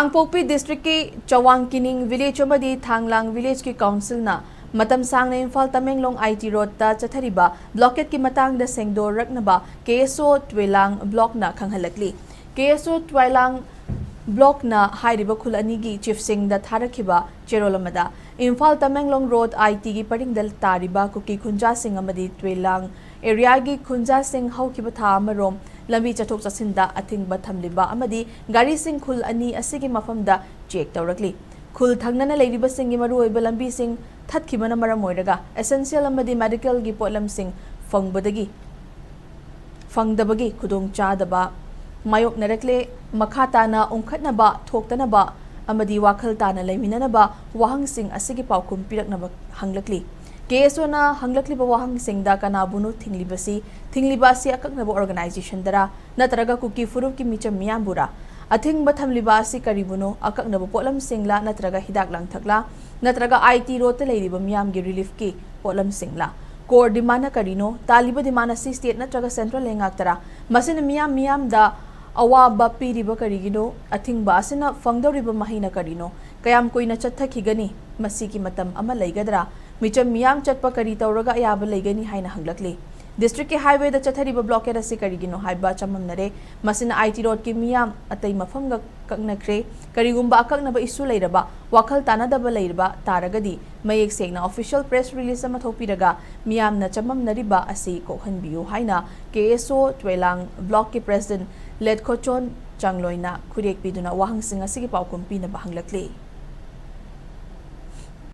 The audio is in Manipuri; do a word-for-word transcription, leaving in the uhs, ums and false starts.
ꯀꯥꯡꯄꯣꯛꯄꯤ ꯗꯤꯁꯇ꯭ꯔꯤꯛꯀꯤ ꯆꯋꯥꯡ ꯀꯤꯅꯤꯡ ꯚꯤꯂꯦꯖ ꯑꯃꯗꯤ ꯊꯥꯡꯂꯥꯡ ꯚꯤꯂꯦꯖꯀꯤ ꯀꯥꯎꯟꯁꯤꯜꯅ ꯃꯇꯝ ꯁꯥꯡꯅ ꯏꯝꯐꯥꯜ ꯇꯃꯦꯡꯂꯣꯡ ꯑꯥꯏ ꯇꯤ ꯔꯣꯗꯇ ꯆꯠꯊꯔꯤꯕ ꯕ꯭ꯂꯣꯀꯦꯠꯀꯤ ꯃꯇꯥꯡꯗ ꯁꯦꯡꯗꯣꯔꯛꯅꯕ ꯀꯦ ꯑꯦꯁ ꯑꯣ ꯇ꯭ꯋꯦꯂꯥꯡ ꯕ꯭ꯂꯣꯛꯅ ꯈꯪꯍꯜꯂꯛꯂꯤ꯫ ꯀꯦ ꯑꯦꯁ ꯑꯣ ꯇ꯭ꯋꯦꯂꯥꯡ ꯕ꯭ꯂꯣꯛꯅ ꯍꯥꯏꯔꯤꯕ ꯈꯨꯜ ꯑꯅꯤꯒꯤ ꯆꯤꯐꯁꯤꯡꯗ ꯊꯥꯔꯛꯈꯤꯕ ꯆꯦꯔꯣꯜ ꯑꯃꯗ, ꯏꯝꯐꯥꯜ ꯇꯃꯦꯡꯂꯣꯡ ꯔꯣꯗ ꯑꯥꯏ ꯇꯤꯒꯤ ꯄꯔꯤꯡꯗ ꯇꯥꯔꯤꯕ ꯀꯨꯀꯤ ꯈꯨꯟꯖꯥꯁꯤꯡ ꯑꯃꯗꯤ ꯇ꯭ꯋꯦꯂꯥꯡ ꯑꯦꯔꯤꯌꯥꯒꯤ ꯈꯨꯟꯖꯥꯁꯤꯡ ꯍꯧꯈꯤꯕ ꯊꯥ ꯑꯃꯔꯣꯝ ꯂꯝꯕꯤ ꯆꯠꯊꯣꯛ ꯆꯠꯁꯤꯟꯗ ꯑꯊꯤꯡꯕ ꯊꯝꯂꯤꯕ ꯑꯃꯗꯤ ꯒꯥꯔꯤꯁꯤꯡ ꯈꯨꯜ ꯑꯅꯤ ꯑꯁꯤꯒꯤ ꯃꯐꯝꯗ ꯆꯦꯛ ꯇꯧꯔꯛꯂꯤ꯫ ꯈꯨꯜ ꯊꯪꯅꯅ ꯂꯩꯔꯤꯕꯁꯤꯡꯒꯤ ꯃꯔꯨꯑꯣꯏꯕ ꯂꯝꯕꯤꯁꯤꯡ ꯊꯠꯈꯤꯕꯅ ꯃꯔꯝ ꯑꯣꯏꯔꯒ essential ꯑꯃꯗꯤ medical ꯒꯤ ꯄꯣꯠꯂꯝꯁꯤꯡ ꯐꯪꯕꯗꯒꯤ, ꯐꯪꯗꯕꯒꯤ ꯈꯨꯗꯣꯡꯆꯥꯗꯕ ꯃꯥꯌꯣꯛꯅꯔꯛꯂꯦ꯫ ꯃꯈꯥ ꯇꯥꯅ ꯎꯪꯈꯠꯅꯕ ꯊꯣꯛꯇꯅꯕ ꯑꯃꯗꯤ ꯋꯥꯈꯜ ꯇꯥꯅ ꯂꯩꯃꯤꯟꯅꯅꯕ ꯋꯥꯍꯪꯁꯤꯡ ꯑꯁꯤꯒꯤ ꯄꯥꯎꯈꯨꯝ ꯄꯤꯔꯛꯅꯕ ꯍꯪꯂꯛꯂꯤ꯫ ꯀꯦ ꯑꯦꯁ ꯑꯣꯅ ꯍꯪꯂꯛꯂꯤꯕ ꯋꯥꯍꯪꯁꯤꯡꯗ ꯀꯅꯥꯕꯨꯅꯣ ꯊꯤꯡꯂꯤꯕꯁꯤ? ꯊꯤꯡꯂꯤꯕ ꯑꯁꯤ ꯑꯀꯛꯅꯕ organization ꯗꯔꯥ ꯅꯠꯇ꯭ꯔꯒ ꯀꯨꯀꯤ ꯐꯨꯔꯨꯞꯀꯤ ꯃꯤꯆꯝ ꯃꯤꯌꯥꯝꯕꯨꯔꯥ? ꯑꯊꯤꯡꯕ ꯊꯝꯂꯤꯕ ꯑꯁꯤ ꯀꯔꯤꯕꯨꯅꯣ? ꯑꯀꯛꯅꯕ ꯄꯣꯠꯂꯝꯁꯤꯡꯂꯥ ꯅꯠꯇ꯭ꯔꯒ ꯍꯤꯗꯥꯛ ꯂꯥꯡꯊꯛꯂꯥ ꯅꯠꯇ꯭ꯔꯒ ꯑꯥꯏ ꯇꯤ ꯔꯣꯗꯇ ꯂꯩꯔꯤꯕ ꯃꯤꯌꯥꯝꯒꯤ relief ꯀꯤ ꯄꯣꯠꯂꯝꯁꯤꯡꯂꯥ? Core demand ꯅ ꯀꯔꯤꯅꯣ? ꯇꯥꯜꯂꯤꯕ demand ꯑꯁꯤ state ꯅꯠꯇ꯭ꯔꯒ central ꯂꯩꯉꯥꯛꯇꯔꯥ? ꯃꯁꯤꯅ ꯃꯤꯌꯥꯝ ꯃꯤꯌꯥꯝꯗ ꯑꯋꯥꯕ ꯄꯤꯔꯤꯕ ꯀꯔꯤꯒꯤꯅꯣ? ꯑꯊꯤꯡꯕ ꯑꯁꯤꯅ ꯐꯪꯗꯧꯔꯤꯕ ꯃꯍꯩꯅ ꯀꯔꯤꯅꯣ? ꯀꯌꯥꯝ ꯀꯨꯏꯅ ꯆꯠꯊꯈꯤꯒꯅꯤ? ꯃꯁꯤꯒꯤ ꯃꯇꯝ ꯑꯃ ꯂꯩꯒꯗ꯭ꯔꯥ? ꯃꯤꯆꯝ ꯃꯤꯌꯥꯝ ꯆꯠꯄ ꯀꯔꯤ ꯇꯧꯔꯒ ꯑꯌꯥꯕ ꯂꯩꯒꯅꯤ ꯍꯥꯏꯅ ꯍꯪꯂꯛꯂꯤ꯫ ꯗꯤꯁꯇ꯭ꯔꯤꯛꯀꯤ ꯍꯥꯏꯋꯦꯗ ꯆꯠꯊꯔꯤꯕ ꯕ꯭ꯂꯣꯀꯦꯠ ꯑꯁꯤ ꯀꯔꯤꯒꯤꯅꯣ ꯍꯥꯏꯕ ꯆꯃꯝꯅꯔꯦ꯫ ꯃꯁꯤꯅ ꯑꯥꯏ ꯇꯤ ꯔꯣꯗꯀꯤ ꯃꯤꯌꯥꯝ ꯑꯇꯩ ꯃꯐꯝꯒ ꯀꯛꯅꯈ꯭ꯔꯦ꯫ ꯀꯔꯤꯒꯨꯝꯕ ꯑꯀꯛꯅꯕ issue ꯂꯩꯔꯕ, ꯋꯥꯈꯜ ꯇꯥꯅꯗꯕ ꯂꯩꯔꯕ ꯇꯥꯔꯒꯗꯤ ꯃꯌꯦꯛ ꯁꯦꯡꯅ official press release ꯑꯃ ꯊꯣꯛꯄꯤꯔꯒ ꯃꯤꯌꯥꯝꯅ ꯆꯃꯝꯅꯔꯤꯕ ꯑꯁꯤ ꯀꯣꯛꯍꯟꯕꯤꯌꯨ ꯍꯥꯏꯅ ꯀꯦ ꯑꯦꯁ ꯑꯣ ꯇ꯭ꯋꯦꯂꯥꯡ ꯕ꯭ꯂꯣꯛꯀꯤ president ꯂꯦꯠꯈꯣꯆꯣꯟ ꯆꯥꯡꯂꯣꯏꯅ ꯈꯨꯔꯦꯛ ꯄꯤꯗꯨꯅ ꯋꯥꯍꯪꯁꯤꯡ ꯑꯁꯤꯒꯤ ꯄꯥꯎꯈꯨꯝ ꯄꯤꯅꯕ ꯍꯪꯂꯛꯂꯤ꯫